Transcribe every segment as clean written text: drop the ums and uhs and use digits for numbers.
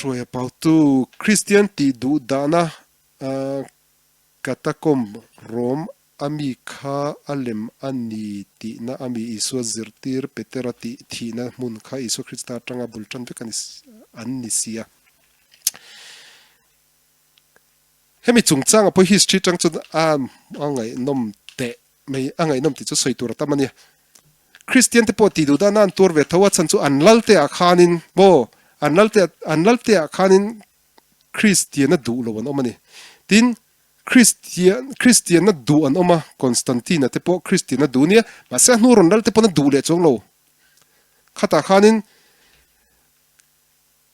Hruaia Pautu, Kristian tih duh dahna Catacomb Rom a mi kha a lem a ni tihna a mi Isua zirtir Petera tih thihna hmun kha Isua Krista atanga bul tan vek an ni si a. Hemi chungchanga pawh history tang chuan a a ngaihnawm teh mai a ngaihnawm tih chu sawi tur a tam a nia. Kristian te pawh tih duh dana an tuar ve tho a chhan chu an lal te ah khanin maw an lal te an lal te ah khanin Kristiana duh lo an awm a ni. Tin, Kristian Kristiana duh an awm a, Constantine-a te pawh Kristiana duh nia, mahse a hnu rawn lal te pawn a duh leh chuang lo. Khatah khanin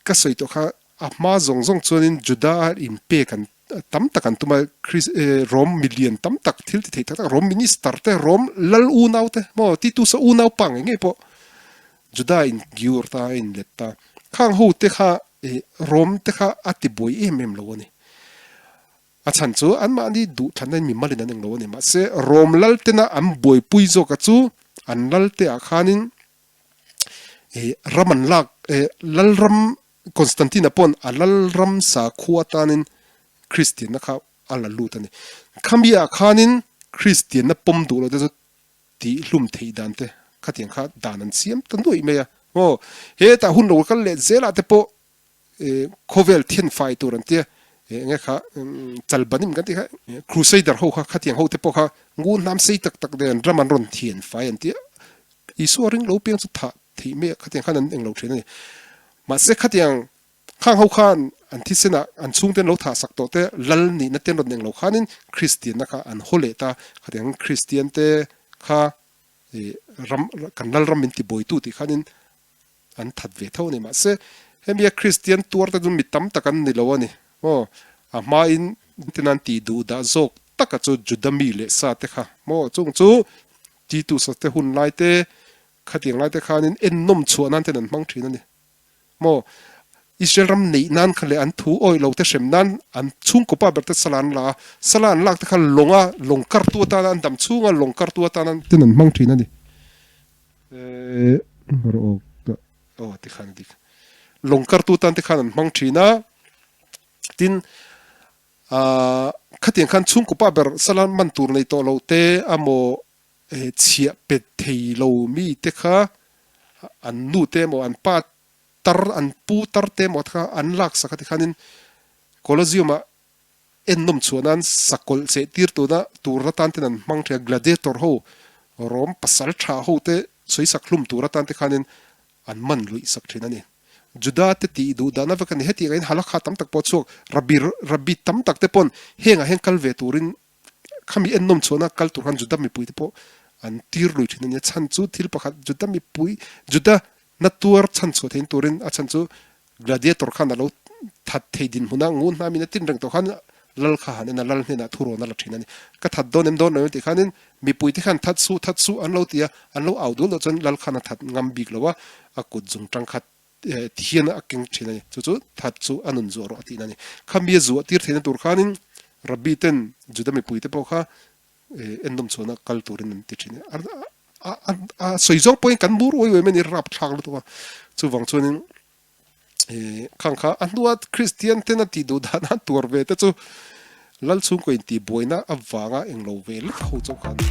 ka sawi tawh kha a hma zawng zawng chuanin Juda-a inpek an tam tak an tum a, Kris Rom milian tam tak thil ti thei tak tak Rom minister te, Rom lal unau te maw Titus-a unau pa ngei ngei pawh Juda in giur ta a inlet ta. Khang ho te kha Rom te kha a ti buai em em lo a ni. A chhan chu anmahni duh thlanna in mimalin an englo a ni. Mahse Rom lal tena an buaipui zawka chu an lal te ah khanin ram an lak Lalram Constantine-a pawn a Lalram sakhua atanin Kristianna kha a la lut a ni. Khami ah khanin Kristianna pawm duh lo te chu tih hlum theih dan te khatiang kha dan an siam ta nuaih mai a. Aw, hetah hun lo kal leh zelah te pawh khawvel thianfai tur an tia enge kha chalbanim kan tih kha crusader ho kha khatiang ho te pawh kha ngun hnam sei tak tak nen ram an rawn thianfai an tia Isua ring lo piang chu thah theih mai a khatiang khan an englo thin a ni. Mahse khatiang Khang ho khan an thisenah an chhungte an lo thah sak tawh te, lal nihna te an rawn englo khanin Kristianna kha an haw leh ta. Khatiang Kristian te kha ram kan lal ram min ti buaitu tih khanin an that ve tho a ni. Mahse hemia Kristian tuar te chu mi tam tak an ni lo a ni. Maw a hmain ten an tih duh dah zawk taka chu Juda mi leh sa te kha maw chung chu Titus-a te hun lai te khatiang lai te khanin ennawm chhuah nan ten an hmang thin a ni. Maw? Israel ram neih nan kha leh an thu awih lo te hrem nan an chhungkaw pa ber te sala an la a, sala an lak te kha lawnga lawng kartu atana an dam chhunga lawng kartu atana ten an hmang thin a ni. Aw ti khan a dik. Lawng kartu atan te khan an hmang thin a, tin khatiang khan chhungkaw pa ber sala man tur nei tawh lo te amaw chhiah pet thei lo mi te kha an nu te emaw an pa tar an pu tar te emaw te kha an lak sak a tikhanin Colosseum ah ennawm chhuah nan sakawlh cheh tir tuna tur atan ten an hmang thin a, gladiator ho rawm pasal tha ho te sawisak hlum tur atan te khanin an man luih sak thin a ni. Juda te tih duh dahna vek a ni. Hetiang ah hian halakha tam tak pawh a chhuak Rabbi Rabbi tam tak te pawn hengah hian kal ve turin Khami ennawm chhuahna kal tur khan Juda mipui te pawh an tir lui thin a nia. Chhan chu thil pakhat Juda mipui, Juda na tuar chhan chhuah thein turin a chhan chu gladiator khan a lo that thei dinhmuna ngun hnamin a tin reng tawh khan lal kha han en a, lal hnenah thu rawn a la thin a ni. Ka that dawn em dawn lo em tih khanin mipui te khan that suh, that suh an lo ti a, an lo au dul loh chuan lal khan a that ngam bik lo a, a kut zung tang khat Thian a keng thin a ni. Chu chu that chu a nun zuah rawh a tihna a ni. Khami a zuah tir theihna tur khanin Rabbi ten Juda mipui te pawh kha ennawm chhuahna kal turin an ti thin a. A sawi zawng pawhin kan mur uai uai mai a ni, rapthlak lutuk a. Chuvang chuanin khang kha a hnua Kristian ten a tih duh dan a tuar ve te chu Lal chhungkaw intihbuaina avanga englo ve lek ho chauh kha a ni.